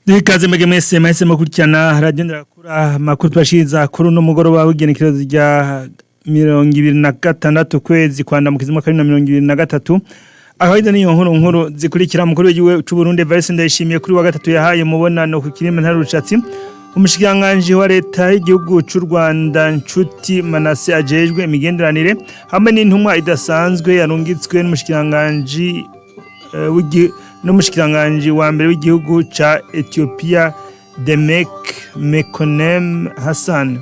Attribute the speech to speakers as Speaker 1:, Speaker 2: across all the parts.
Speaker 1: Ikaze mwebwe mwese mwahise mukurikirana radiyo ndakura amakuru tubashikiriza kuri uno mugoroba w'igenekerezo rya 2026 kwezi kwa ndamukiza umwaka wa 2023. Aho izo niyo nkuru nkuru zikurikira: Umukuru w'igihugu c'u Burundi Evariste Ndayishimiye kuri wa gatatu yahaye umubonano ku kirimba ntarushatsi umushikiranganji wa leta y'igihugu c'u Rwanda Nshuti Manase ajejwe imigenderanire, hamwe n'intumwa idasanzwe yarungitswe n'umushikiranganji wa mbere w'igihugu ca Ethiopia, Demeke Mekonnen Hassan.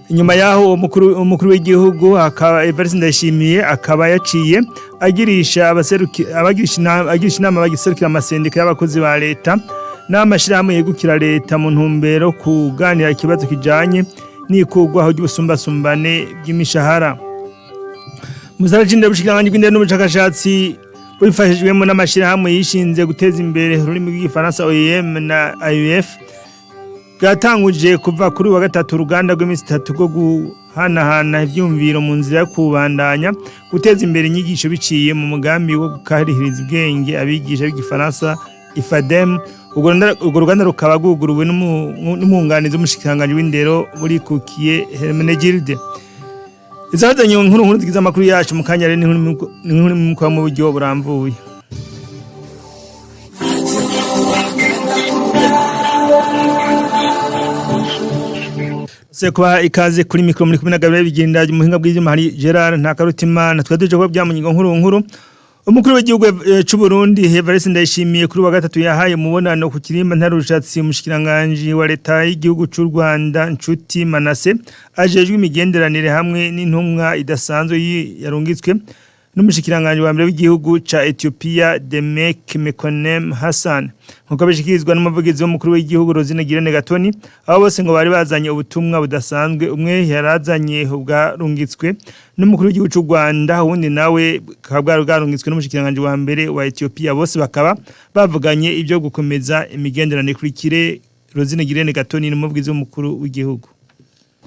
Speaker 1: Inyuma yaho umukuru w'igihugu akaba Evariste Ndayishimiye akaba yaciye agirisha abaseruki abagirisha inama agirisha inama bagiserukira amasendika y'abakozi ba leta n'amashirahamwe yegukira leta mu ntumbero kuganira ikibazo kijanye n'ikurwaho ry'ubusumbasumbane bw'imishahara. Musara c'indero, ubushikiranganji bw'indero n'ubushakashatsi bubifashijwemo n'amashirahamwe yishinze guteza imbere ururimi rw'igifaransa, OIM na AUF, bwatanguje kuva kuri wa gatatu uruganda rw'iminsi 3 rwo guhanahana ivyumviro mu nzira yo kubandanya guteza imbere inyigisho biciye mu mugambi wo gukarihiriza ubwenge abigisha b'igifaransa, IFADEM. Urwo ruganda rukaba rwuguruwe n'umwunganizi w'umushikiranganji w'indero Burikukiye Hermenegilde. Izazanye nkuru nkuru zigize amakuru yacu mu kanya rero n'inkuru mu buryo burambuye. Se kuba ikaze kuri mikro muri kumwe na Gabriel Bigenda, mu buhinga bw'ivyuma hari Gerard Ntakarutimana. Twari tuje kuba byamunyigo nkuru nkuru. Umukuru w'igihugu c'u Burundi Evariste Ndayishimiye kuri wa gatatu yahaye umubonano ku kirimba ntarushatsi umushikiranganji wa leta y'igihugu c'u Rwanda Nshuti Manase ajejwe imigenderanire, hamwe n'intumwa idasanzwe yarungitswe n'umushikiranganji wa mbere w'igihugu ca Ethiopia, Demeke Mekonnen Hassan. Nkuko bishikirizwa n'umuvugizi w'umukuru w'igihugu Rosine Girene Gatoni, abo bose ngo bari bazanye ubutumwa budasanzwe. Umwe yarazanye ubwarungitswe n'umukuru w'igihugu c'u Rwanda, uwundi nawe bukaba bwari bwarungitswe n'umushikiranganji wa mbere wa Ethiopia. Bose bakaba bavuganye ibyo gukomeza imigenderanire. Kurikire Rosine Girene Gatoni, n'umuvugizi w'umukuru w'igihugu.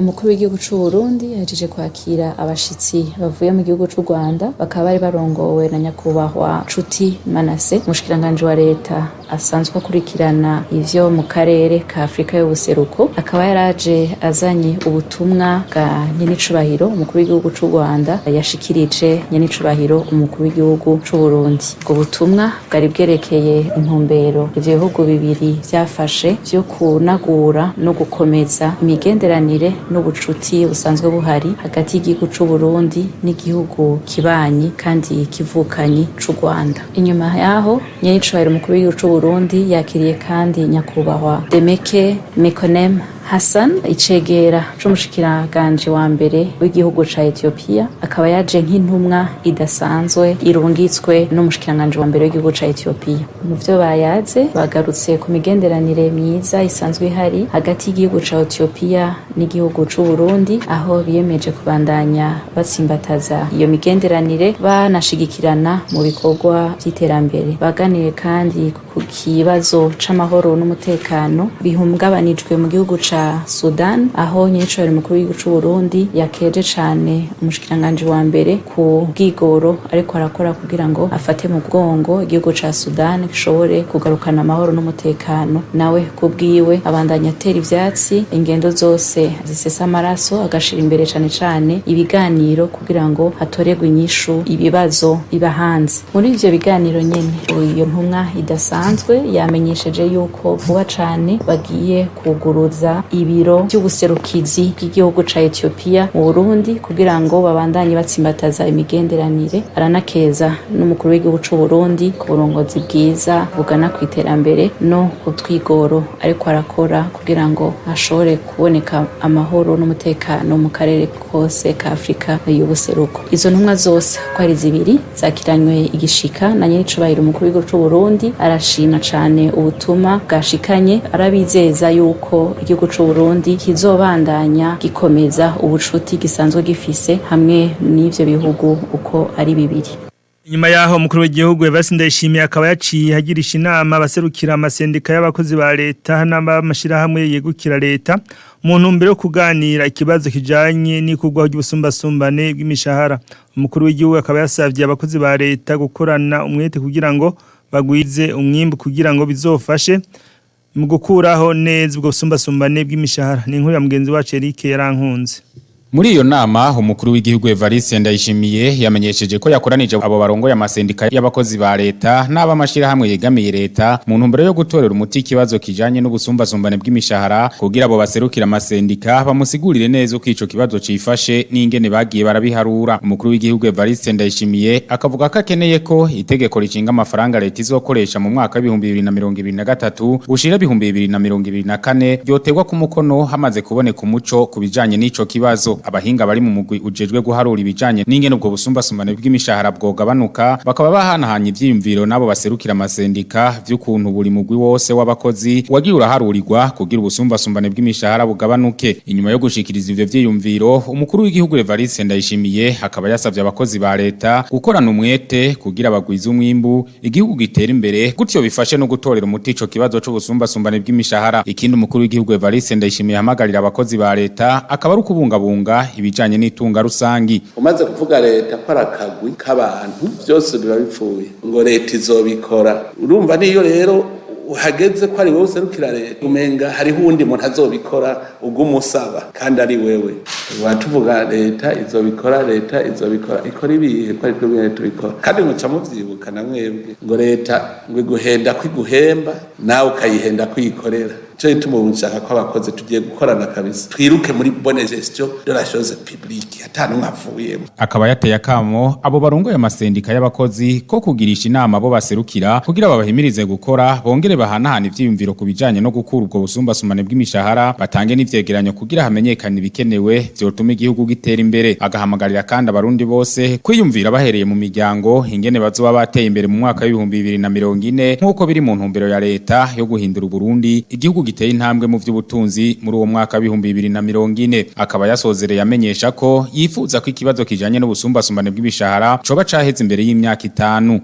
Speaker 2: Umukuru w'igihugu c'u Burundi yahejeje kwakira abashitsi bavuye mu gihugu c'u Rwanda, bakaba bari barongowe na nyakubahwa Nshuti Manase, umushikiranganji wa leta asanzwe akurikirana ivyo mu karere ka Afrika y'ubuseruko. Akaba yaraje azanye ubutumwa bwa nyenicubahiro umukuru w'igihugu c'u Rwanda yashikirije nyenicubahiro umukuru w'igihugu c'u Burundi. Ubwo butumwa bwari bwerekeye intumbero ivyo bihugu bibiri vyafashe vyo kunagura no gukomeza imigenderanire n'ubucuti busanzwe buhari hagati y'igihugu c'u Burundi n'igihugu kibanyi kandi kivukanyi c'u Rwanda. Inyuma yaho nyenicubahiro umukuru w'igihugu c'u Burundi yakiriye kandi nyakubahwa Demeke Mekonnen Hassan, icegera c'umushikiranganje wa mbere w'igihugu ca Ethiopia, akaba yaje nk'intumwa idasanzwe irungitswe n'umushikiranganje wa mbere w'igihugu ca Ethiopia. Mu vyo bayaze, bagarutse ku migenderanire myiza isanzwe ihari hagati y'igihugu ca Ethiopia n'igihugu c'u Burundi, aho biyemeje kubandanya batsimbataza iyo migenderanire banashigikirana mu bikorwa vy'iterambere. Baganiye kandi ku kibazo c'amahoro n'umutekano bihungabanijwe mu gihugu ca Sudan, aho nyenicubahiro umukuru w'igihugu c'u Burundi yakeje cane umushikiranganje wa mbere ku bwigoro ariko arakora kugira ngo afate mu bwongo igihugu ca Sudan gishobore kugarukana amahoro n'umutekano. Nawe kubwiwe abandanya atera ivyatsi ingendo zose zisesa amaraso, agashira imbere cane cane ibiganiro kugira ngo hatoregwe inyishu ibibazo biba hanze. Muri ivyo biganiro nyene, iyo ntumwa idasanzwe yamenyesheje yuko vuba cane bagiye kuguruza ibiro vy'ubuserukizi bw'igihugu ca Ethiopia mu Burundi kugira ngo babandanye batsimbataza imigenderanire. Aranakeza n'umukuru w'igihugu c'u Burundi ku burongozi bwiza bugana ku iterambere no ku twigoro ariko arakora kugira ngo hashobore kuboneka amahoro n'umutekano mu karere kose ka Afrika y'ubuseruko. Izo ntumwa zose ko ari zibiri zakiranywe igishika na nyenicubahiro umukuru w'igihugu c'u Burundi. Arashima cane ubutumwa bwashikanye, arabizeza yuko igihugu c'u Burundi kizobandanya gikomeza ubucuti gisanzwe gifise hamwe n'ivyo bihugu uko ari bibiri.
Speaker 1: Inyuma yaho umukuru w'igihugu Evariste Ndayishimiye akaba yaciye agirisha inama abaserukira amasendika y'abakozi ba leta n'abamashirahamwe yegukira leta mu ntumbero yo kuganira ikibazo kijanye n'ikurwaho ry'ubusumbasumbane bw'imishahara. Umukuru w'igihugu akaba yasavye abakozi ba leta gukorana umwete kugira ngo bagwize umwimbu kugira ngo bizofashe Mu gukuraho neza ubwo busumbasumbane bw'imishahara. Ni inkuru ya mugenzi wacu Eric Yarankunze.
Speaker 3: Muri iyo nama, umukuru w'igihugu Evariste Ndayishimiye yamenyesheje ko yakoranije abo barongoye amasendika y'abakozi ba leta n'abamashirahamwe yegamiye leta mu ntumbero yo gutorera umuti ikibazo kijanye n'ubusumbasumbane bw'imishahara, kugira abo baserukira amasendika bamusigurire neza uko ico kibazo cifashe n'ingene bagiye barabiharura. Umukuru w'igihugu Evariste Ndayishimiye akavuga ko akeneye ko itegeko ricinga amafaranga leta izokoresha mu mwaka wa 2023 ushira 2024 ryotegwa ku mukono hamaze kuboneka umuco ku bijanye n'ico kibazo. Abahinga bari mu mugwi ujejwe guharura ibijanye n'ingene ubwo busumbasumbane bw'imishahara bwogabanuka bakaba bahanahanye ivyiyumviro nabo baserukira amasendika vy'ukuntu buri mugwi wose w'abakozi wagiye uraharurirwa kugira ubusumbasumbane bw'imishahara bugabanuke. Inyuma yo gushikiriza ivyo vyiyumviro, umukuru w'igihugu Evariste Ndayishimiye akaba yasavye abakozi ba leta gukorana umwete kugira bagwize umwimbu, igihugu gitera imbere, gutyo bifashe no gutorera umuti ico kibazo c'ubusumbasumbane bw'imishahara. Ikindi umukuru w'igihugu Evariste Ndayishimiye ahamagarira abakozi ba leta akaba ari ukubungabunga ibijanye n'itunga rusangi.
Speaker 4: Umaze kuvuga leta ko ari akagwi k'abantu, byose biba bipfuye, ngo leta izobikora. Urumva niyo rero uhageze ko ari wowe userukira leta, umenga hariho uwundi muntu azobikora ugumusaba kandi ari wewe. Watuvuga leta izobikora, leta izobikora, ikora ibihe ko ari twebwe tubikora? Kandi muca muvyibuka na mwebwe ngo leta ngo iguhenda ko iguhemba, nawe ukayihenda kuyikorera. Ico gituma ubu nshaka ko abakozi tugiye gukorana kabisa, twiruke muri bonne gestion de la chose publique, ata n'umwe avuyemo.
Speaker 3: Akaba yateye akamo abo barongoye amasendika y'abakozi ko kugirisha inama abo baserukira kugira babahimirize gukora, bongere bahanahana ivyiyumviro ku bijanye no gukura ubwo busumbasumbane bw'imishahara, batange n'ivyegeranyo kugira hamenyekane ibikenewe vyotuma igihugu gitera imbere. Agahamagarira kandi abarundi bose kwiyumvira bahereye mu miryango ingene bazoba bateye imbere mu mwaka wa 2040, nk'uko biri mu ntumbero ya leta yo guhindura Uburundi igihugu giteye intambwe mu vy'ubutunzi muri uwo mwaka wa 2040. Akaba yasozereye amenyesha ko yifuza ko ikibazo kijanye n'ubusumbasumbane bw'imishahara coba caheze imbere y'imyaka 5.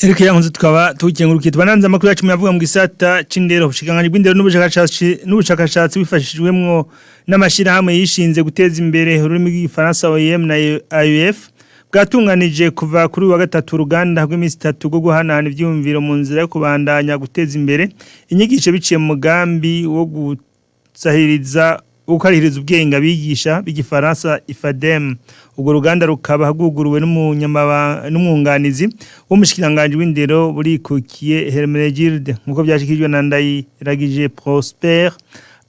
Speaker 1: Eric Yankunze, tukaba tukengurukiye. Tubananza amakuru yacu yavuga mu gisata c'indero. Ubushikiranganji bw'indero n'ubushakashatsi bifashijwemwo n'amashirahamwe yishinze guteza imbere ururimi rw'igifaransa OIM na AUF bwatunganije kuva kuri wa gatatu uruganda rw'iminsi 3 rwo guhanahana ivyiyumviro mu nzira yo kubandanya guteza imbere inyigisho biciye mu mugambi wo gusahiriza ukarihiriza ubwenge abigisha b'igifaransa IFADEM. Ubwo ruganda rukaba rwuguruwe n'umwunganizi w'umushikiranganje w'indero burikukiye Hermenegilde, nkuko byashikirijwe na Ndayiragije Prosper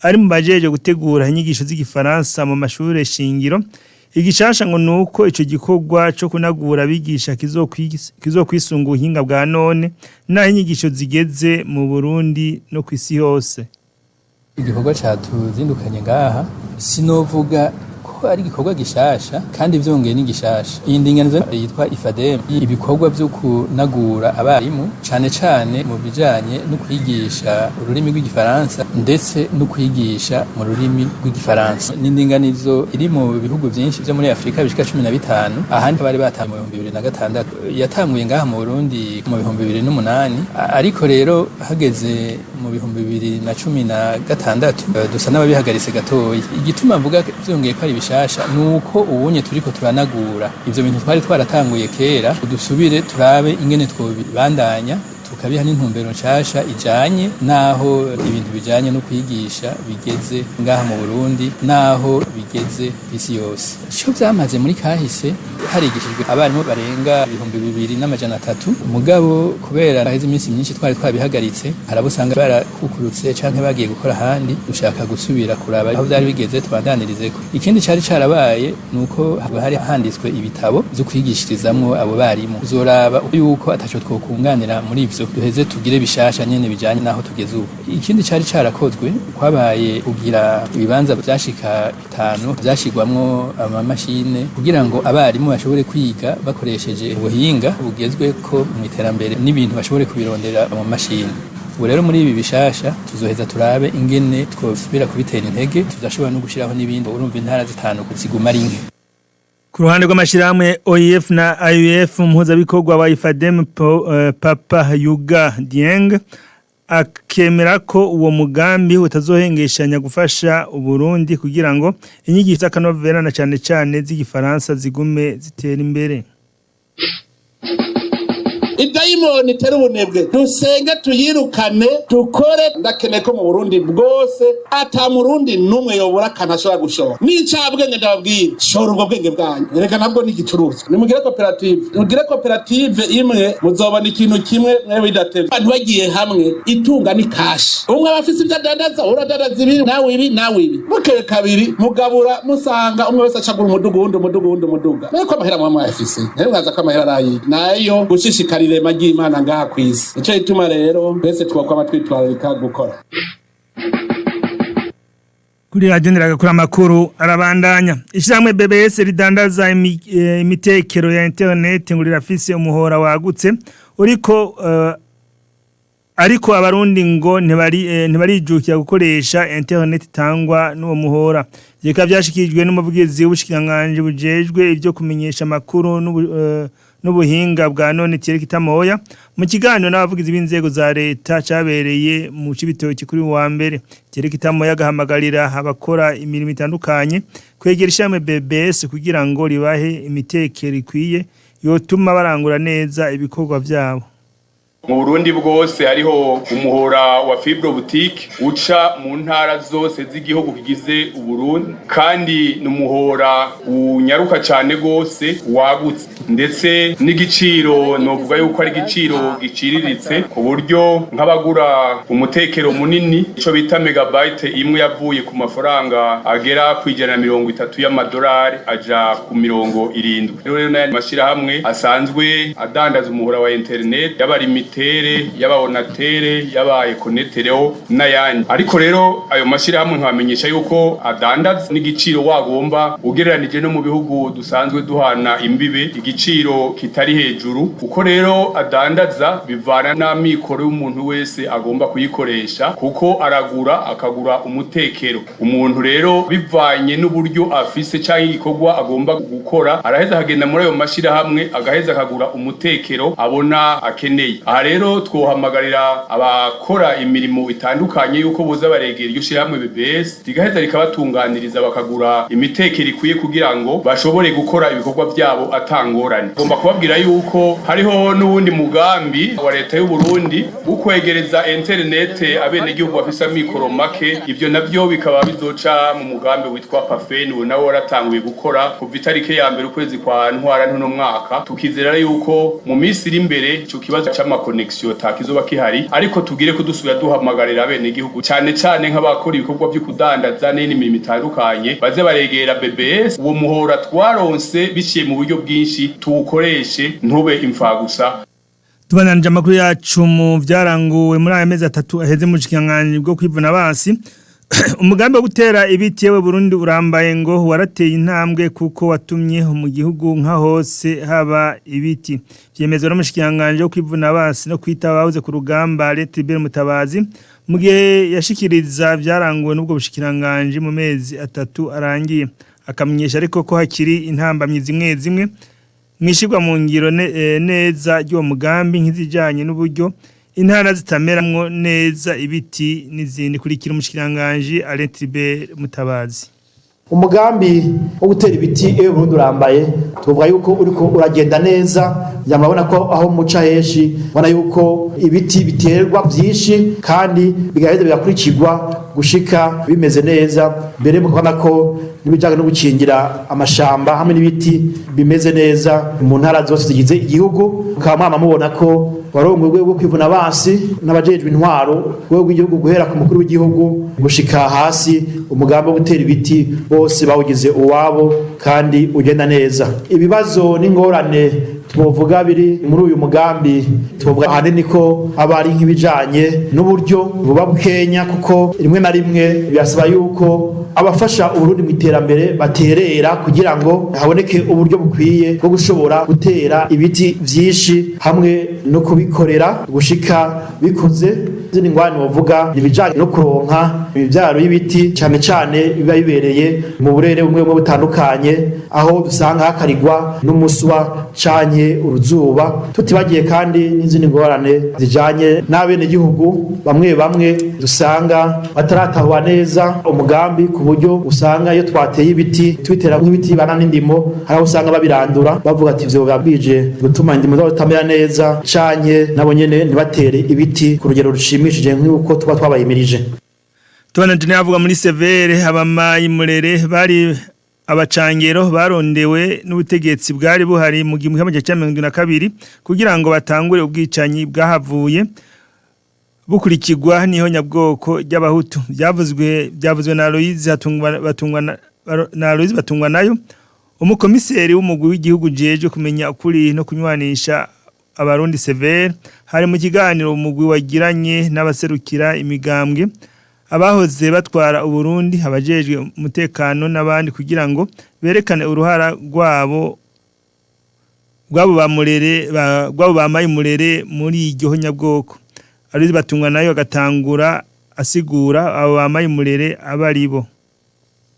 Speaker 1: ari mu bajeje gutegura inyigisho z'igifaransa mu mashure shingiro. Igishasha ngo nuko ico gikorwa co kunagura abigisha kizokwisunga ubuhinga bwa none naho inyigisho zigeze mu Burundi no kwisi hose.
Speaker 5: Igikorwa catuzindukanye ngaha sinovuga ko ari igikorwa gishasha, kandi vyongeye ni gishasha. Iyi ndinganizo yitwa IFADEM, ibikorwa vyo kunagura abarimu cane cane mu bijanye no kwigisha ururimi rw'igifaransa ndetse no kwigisha mu rurimi rw'igifaransa, ni indinganizo iri mu bihugu vyinshi vyo muri Afurika bishika 15. Ahandi bari batanguye mu 2006, yatanguye ngaha mu Burundi mu 2008, ariko rero hageze mu 2016 dusa n'ababihagaritse gatoya. Igituma mvuga vyongeye ko ari bishasha nuko ubunye turiko turanagura ivyo bintu twari twaratanguye kera, dusubire turabe ingene twobibandanya, tukabiha n'intumbero nshasha ijanye naho ibintu bijanye no kwigisha bigeze ngaha mu Burundi, naho bigeze kw'isi yose. Ico vyamaze muri kahise, harigishijwe abarimu barenga 2300. Mugabo kubera haheze iminsi myinshi twari twabihagaritse, harabo usanga barakukurutse canke bagiye gukora ahandi. Dushaka gusubira kuraba aho vyari bigeze, tubandanyirizeko. Ikindi cari carabaye nuko hari handitswe ibitabo vyo kwigishirizamwo abo barimu. Uzoraba yuko ataco twokunganira muri ivyo, duheze tugire bishasha nyene bijanye naho tugeze ubu. Ikindi cari carakozwe, kwabaye kugira ibibanza vyashika bitanu vyashigwamwo amamashine kugira ngo abarimu bashobore kwiga bakoresheje ubuhinga bugezweko mu iterambere, n'ibintu bashobore kubirondera mu mashini. Ubu rero muri ibi bishasha tuzoheza turabe ingene twosubira kubitera intege, tuzashobora no gushiraho n'ibindi. Urumva intara zitanu ziguma ari nke.
Speaker 1: Ku ruhande rw'amashirahamwe OIF na AUF, umuhuzabikorwa wa IFADEM Papa Yuga Dieng akemera ko uwo mugambi utazohengeshanya gufasha Uburundi kugira ngo inyigisho z'akanovera na cane cane z'igifaransa zigume zitera imbere.
Speaker 4: Idayimoni itera ubunebwe, dusenge tuyirukane, dukore. Ndakeneye ko mu Burundi bwose ata murundi n'umwe yobura akantu ashobora gushora. N'incabwenge ndababwira, shora ubwo bwenge bwanyu, erega nabwo ni igicuruzwa. Nimugire koperative, mugire koperative imwe, muzobona ikintu kimwe mwe bidatevye. Abantu bagiye hamwe, itunga ni kashi. Umwe aba afise ivyo adandaza, uradandaza ibi, nawe ibi, nawe ibi, bukeye kabiri mugabura, musanga umwe wese acagura umuduga, uwundi umuduga, uwundi umuduga. Ariko amahera muba mwayafise, nayo mwaza ko amahera arayi nayo gushishikara irema ry'Imana ngaha kw'isi. Nico gituma rero twese twokwama twitwararika gukora.
Speaker 1: Kuri radio Nderagakura amakuru arabandanya. Ishyirahamwe BBS ridandaza imitekero ya internet ngo rirafise umuhora wagutse uriko ariko Abarundi ngo ntibarijukira gukoresha internet itangwa n'uwo muhora. Bikaba byashikirijwe n'umuvugizi w'ubushikiranganji bujejwe ibyo kumenyesha amakuru n'ubuhinga bwa none, Thierry Kitamoya, mu kiganiro n'abavugizi b'inzego za leta cabereye mu Cibitoki kuri wa mbere. Thierry Kitamoya agahamagarira abakora imirimo itandukanye kwegera ishami BBS kugira ngo ribahe imitekero ikwiye yotuma barangura neza ibikorwa vyabo.
Speaker 6: Mu Burundi bwose hariho umuhora wa fibre optique uca mu ntara zose z'igihugu kigize Uburundi, kandi ni umuhora unyaruka cyane gose, wagutse, ndetse n'igiciro novuga yuko ari igiciro giciriritse, ku buryo nk'abagura umutekero munini, ico bita megabyte imwe, yavuye ku mafaranga agera ku 130 y'amadolari aja ku 70. Rero n'ayandi mashyirahamwe asanzwe adandaza umuhora wa internet, yaba Lumitel, yaba Onatel, yaba Econetel n'ayandi. Ariko rero ayo mashyirahamwe nkamenyesha yuko adandaza n'igiciro wagomba ugereranije no mu bihugu dusanzwe duhana imbibe, igiciro kitari hejuru. Kuko rero adandaza bivana n'amikoro y'umuntu wese agomba kuyikoresha, kuko aragura, akagura umutekero. Umuntu rero bivanye n'uburyo afise cyangwa igikorwa agomba gukora, araheza akagenda muri ayo mashyirahamwe, agaheza akagura umutekero abona akeneye. Aha rero twohamagarira abakora imirimo itandukanye yuko boza baregera iryo shyirahamwe BBS, rigaheza rikabatunganiriza, bakagura imitekero ikwiye kugira ngo bashobore gukora ibikorwa byabo atangorane. Ngomba kubabwira yuko hariho n'uwundi mugambi wa leta y'u Burundi wo kwegereza internet abenegihugu bafise amikoro make. Ivyo navyo bikaba bizoca mu mugambi witwa PAFEN, uwo nawo waratanguye gukora kuva itariki ya mbere ukwezi kwa Ntwarante uno mwaka. Tukizera yuko mu minsi iri imbere ico kibazo c'ama connexion takizoba kihari. Ariko tugire ko dusubira duhamagarira abenegihugu, cyane cyane nk'abakora ibikorwa byo kudandaza n'indi mirimo itandukanye, baze baregera BBS. Uwo muhora twaronse biciye mu buryo bwinshi tuwukoreshe, ntube imfagusa.
Speaker 1: Tubandanije amakuru yacu mu byaranguwe muri aya mezi 3 aheze mu bushikiranganji bwo kwivuna abansi. Umugambi wo gutera ibiti yewe Burundi urambaye ngo warateye intambwe, kuko watumye mu gihugu nka hose haba ibiti. Vyemezwa n'umushikiranganji wo kwivuna abansi no kwita abahoze ku rugamba, Tribert Mutabazi, mu gihe yashikiriza byaranguwe n'ubwo bushikiranganji mu mezi 3 arangiye. Akamenyesha ariko ko hakiri intambamyi zimwe zimwe mwishirwa mu ngiro neza ry'uwo mugambi, nk'izijanye n'uburyo intara zitameramwo neza ibiti n'izindi. Kurikira umushikiranganji Alain Tribert Mutabazi.
Speaker 7: Umugambi wo gutera ibiti iyo Burundi urambaye, tuvuga yuko uriko uragenda neza. Murabona ko aho muca henshi, ubona yuko ibiti biterwa byinshi kandi bigaheza bigakurikirwa gushika bimeze neza. Mbere mukabona ko n'ibijyanye no gukingira amashamba hamwe n'ibiti bimeze neza mu ntara zose zigize igihugu. Mukaba mwama mubona ko warongoye urwego rwo kwivuna abansi n'abajejwe intwaro, urwego rw'igihugu, guhera ku mukuru w'igihugu gushika hasi, umugambi wo gutera ibiti bose bawugize uwabo kandi ugenda neza. Ibibazo n'ingorane twovuga biri muri uyu mugambi, twovuga ahanini ko aba ari nk'ibijanye n'uburyo buba bukenya, kuko rimwe na rimwe birasaba yuko abafasha Uburundi mu iterambere baterera kugira ngo haboneke uburyo bukwiye bwo gushobora gutera ibiti vyinshi hamwe no kubikorera gushika bikuze. Izindi ngwani wovuga ibijanye no kuronka imivyaro y'ibiti, cane cane biba bibereye mu burere bumwe bumwe butandukanye, aho usanga hakarigwa n'umuswa canke canke uruzuba. Tutibagiye kandi n'izindi ngorane zijanye n'abenegihugu bamwe bamwe dusanga bataratahwa neza umugambi, ku buryo usanga iyo twateye ibiti tubitera nk'ibiti bana n'indimo, hari aho usanga babirandura bavuga ati ivyo biba bije gutuma indimo zabo zitamera neza, canke nabo nyene ntibatere ibiti ku rugero rushimishije nk'uko tuba twabayimirije.
Speaker 1: Tubana avuga muri severe abamayi murere bari abacangero barondewe n'ubutegetsi bwari buhari mu 1972 kugira ngo batangure ubwicanyi bwahavuye bukurikirwa niho nyabwoko ry'abahutu. Byavuzwe na Aloise Hatungwa batungwa na Aloise batungwa nayo, umukomiseri w'umugwi w'igihugu jeje kumenya ukuri no kunywanisha abarundi severe. Hari mu kiganiro umugwi wagiranye n'abaserukira imigambwe, abahoze batwara Uburundi, abajejwe umutekano n'abandi, kugira ngo berekane uruhara rwabo rwabo bamurere rwabo bamaye murere muri iryo nyabwoko. Aloise batungwa nayo agatangura asigura abo bamaye murere abaribo.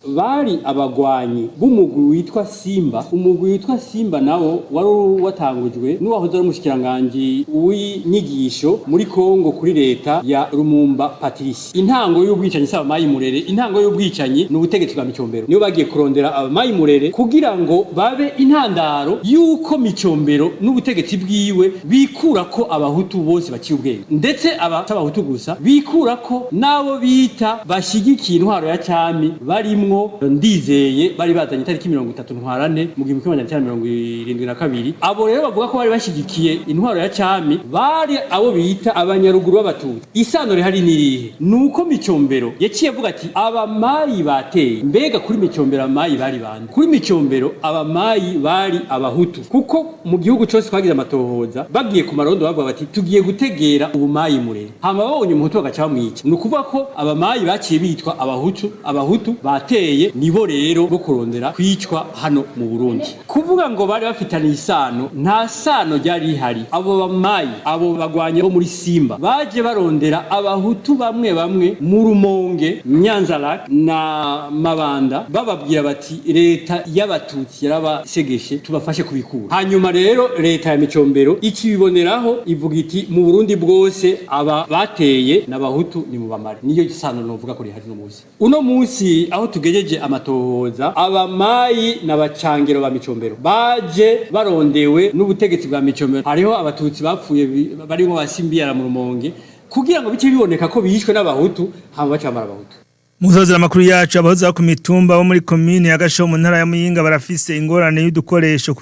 Speaker 8: Bari abagwanyi b'umugwi witwa Simba. Umugwi witwa Simba nawo wari watangujwe n'uwahoze ari umushikiranganji w'inyigisho muri Kongo kuri leta ya Lumumba Patrice. Intango y'ubwicanyi si abamayi murere, intango y'ubwicanyi ni ubutegetsi bwa Micombero. Niyo bagiye kurondera abamayi murere kugira ngo babe intandaro y'uko Micombero n'ubutegetsi bwiwe bikura ko abahutu bose baciye ubwenge, ndetse aba abahutu gusa, bikura ko n'abo bita bashyigikiye intwaro ya cami barimwo Ndizeye, bari bazanye itariki 30 ntwarane mu 1972. Abo rero bavuga ko bari bashyigikiye intwaro ya cami bari abo bita abanyaruguru b'abatutsi. Isano rihari nirihe? Nuko Micombero yaciye avuga ati abamayi bateye. Mbega kuri Micombero abamayi bari bande? Kuri Micombero abamayi bari abahutu, kuko mu gihugu cose twagize amatohoza, bagiye ku marondo bavuga bati tugiye gutegera ubumayi murere, hama babonye umuhutu bagaca bamwica. Ni ukuvuga ko abamayi baciye bitwa abahutu. Abahutu bateye nibo rero bo kurondera kwicwa hano mu Burundi. Kuvuga ngo bari bafitaniye isano, nta sano ryari rihari. Abo bamayi, abo bagwanye bo muri Simba baje barondera abahutu bamwe bamwe mu Rumonge, Nyanza-Lac na Mabanda, bababwira bati leta y'abatutsi yarabasegeshe, tubafashe kubikura. Hanyuma rero leta ya Micombero ikibiboneraho ivuga iti mu Burundi bwose aba bateye n'abahutu, ni mu bamare. Niyo sano novuga ko rihari no munsi. Uno munsi aho tugejeje amatohoza, abamayi n'abacangero ba Micombero baje barondewe n'ubutegetsi bwa Micombero. Hariho abatutsi bapfuye barimo basimbiyara mu Rumonge kugira ngo bice biboneka ko bishwe n'abahutu, hama baca bamara abahutu.
Speaker 1: Muzozera amakuru yacu. Abahoza ku mitumba bo muri komine ya Gasho mu ntara ya Muyinga barafise ingorane y'udukoresho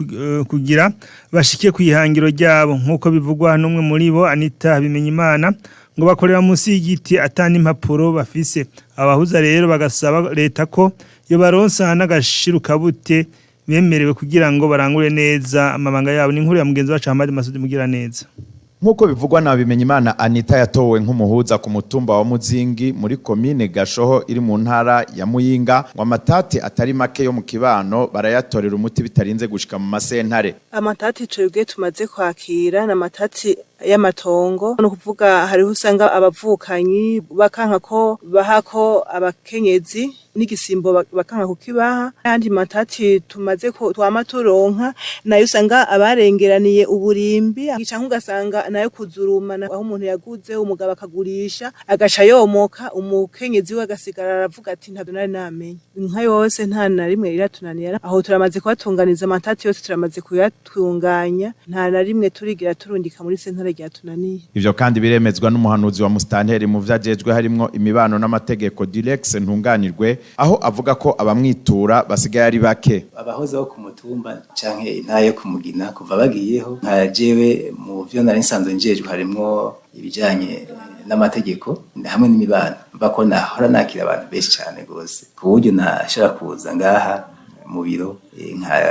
Speaker 1: kugira bashike kwihangiro ryabo, nkuko bivugwa n'umwe muri bo, Anita Bimenyimana. Ngo bakorera munsi y'igiti atani impapuro bafise. Abahuza rero bagasaba leta ko yo baronsa n'agashirukabute bemerewe kugira ngo barangure neza amabanga yabo. Ni inkuru ya mugenzi wacu Ahmad Masudi Mugira neza.
Speaker 9: Nk'uko bivugwa na Bimenyimana Anita yatowe nk'umuhuza ku mutumba wa Muzingi muri komine Gashoho iri mu ntara ya Muyinga, ngo amatati atari make yo mu kibano barayatorera umuti bitarinze gushika mu masentare.
Speaker 10: Amatati twebwe tumaze kwakira ni amatati y'amatongo. Ni ukuvuga hariho usanga abavukanyi bakanka ko bahako abakenyezi n'igisimbo, bakanka kukibaha. Ayandi matati tumaze ko twama turonka nayo usanga abarengeraniye uburimbi, canke ugasanga nayo kuzurumana, aho umuntu yaguze umugabo akagurisha agaca yomoka, umukenyezi we agasigara aravuga ati ntabyo nari namenye. Inka yose nta na rimwe iratunanira. Aho turamaze kubatunganiza amatati yose, turamaze kuyatunganya, nta na rimwe turigira turundika muri sentare ryatunaniye.
Speaker 9: Ivyo kandi biremezwa n'umuhanuzi wa mustanteri mu vyajejwe harimwo imibano n'amategeko, Dilex Ntunganirwe, aho avuga ko abamwitura basigaye ari bake.
Speaker 11: Abahoze bo ku mutumba canke intara yo kumugina kuva bagiyeho, nka jewe mu vyo nari nsanzwe njejwe harimwo ibijanye n'amategeko hamwe n'imibano, mva ko nahora nakira abantu benshi cane gose, ku buryo nashobora kuza ngaha mu biro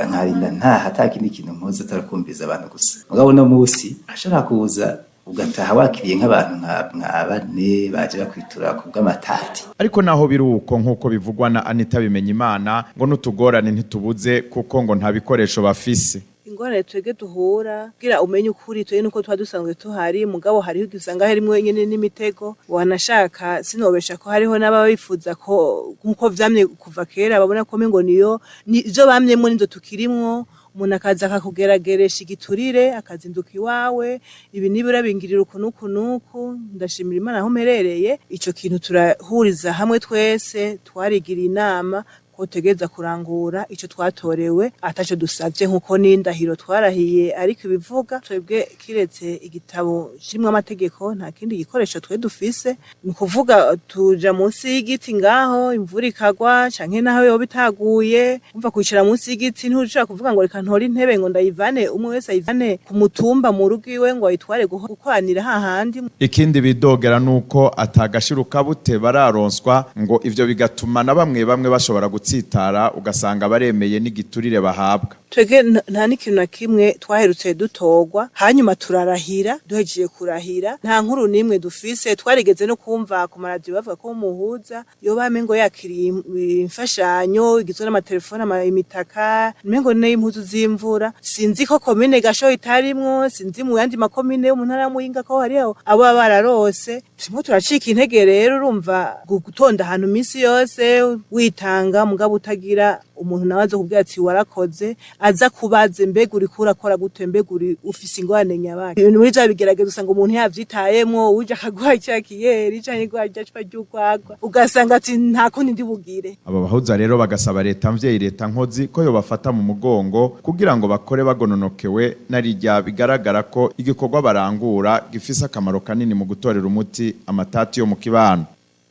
Speaker 11: nkarinda ntaha ata kindi kintu nkoze atarakumviriza abantu gusa. Mugabo uno musi ashobora kuza ugataha wakiriye nk'abantu nka bane baje bakwitura ku bw'amatati.
Speaker 9: Ariko naho biruko, nk'uko bivugwa na Anita Bimenyimana, ngo n'utugorane ntitubuze, kuko ngo nta bikoresho bafise.
Speaker 10: Ingorane twebwe duhura kugira umenye ukuri twebwe nuko tuba dusanzwe tuhari, mugabo hariho igihe usanga harimwo nyene n'imitego. Wanashaka sinobesha ko hariho n'ababa bifuza ko nkuko vyamye kuva kera, babona ko mengo niyo ivyo bamyemwo nizo tukirimwo. Umuntu akaza akakugerageresha igiturire, akazinduka iwawe, ibi nibura bingirira uku n'uku n'uku. Ndashimira Imana aho mperereye, ico kintu turahuriza hamwe twese, twarigiriye inama ko tegeza kurangura ico twatorewe ataco dusavye, nkuko n'indahiro twarahiye. Ariko ibivuga twebwe, kiretse igitabo kirimwo amategeko, nta kindi gikoresho twe dufise. Ni ukuvuga tuja munsi y'igiti ngaho, imvura ikagwa canke naho yoba itaguye. Umva, kwicara munsi y'igiti, ntushobora kuvuga ngo reka ntore intebe ngo ndayivane, umwe wese ayivane ku mutumba mu rugo iwe ngo ayitware gukoranira hahandi.
Speaker 9: Ikindi bidogera nuko atagashiruka bute bararonswa, ngo ivyo bigatuma na bamwe bamwe bashobora gutsitara, ugasanga baremeye n'igiturire bahabwa.
Speaker 10: Twebwe nta n'ikintu na kimwe twaherutse dutorwa, hanyuma turarahira, duhejeje kurahira nta nkuru n'imwe dufise. Twarigeze no kumva ku maradiyo bavuga ko umuhuza yoba mengo yakiriye imfashanyo igizwe n'amatelefone, imitaka, mengo n'impuzu z'imvura. Sinzi ko komine Gasho itarimwo, sinzi mu yandi makomine yo mu ntara ya Muyinga ko hariho abo baba bararose. Turimo turacika intege rero. Urumva, gutonda ahantu iminsi yose witanga, mugabo utagira umuntu nawe aza kubwira ati warakoze, aza kubaze mbega uriko urakora gute, mbega uri ufise ingorane nyabaki. Ibintu muri vya bigerageza, usanga umuntu yavyitayemwo, uje akaguha ca kiyeri canke iguha rya cupa ry'urwagwa, ugasanga ati nta kundi ndi bugire.
Speaker 9: Abo bahuza rero bagasaba leta mvyeyi, leta nkozi, ko yobafata mu mugongo kugira ngo bakore bagononokewe, narirya bigaragara ko igikorwa barangura gifise akamaro kanini mu gutorera umuti amatati yo mu kibano.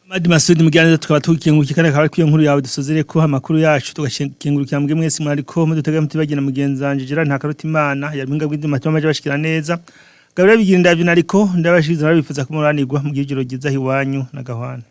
Speaker 1: Madi Masudi Mugiraneza, tukaba tukengurukiye kandi akaba ari nkuru yawe dusozere ko amakuru yacu, tugakengurukira mbwe mwese mwariko mudutega, mutibagira mugenzi wanje Gerard Ntakarutimana yari mpinga bw'indima tuma bashikira neza. Gabriel Bigira ndavyo nariko ndabashiriza, narabifuza ko muranirwa mu gihe ryiza hiwanyu na gahwana.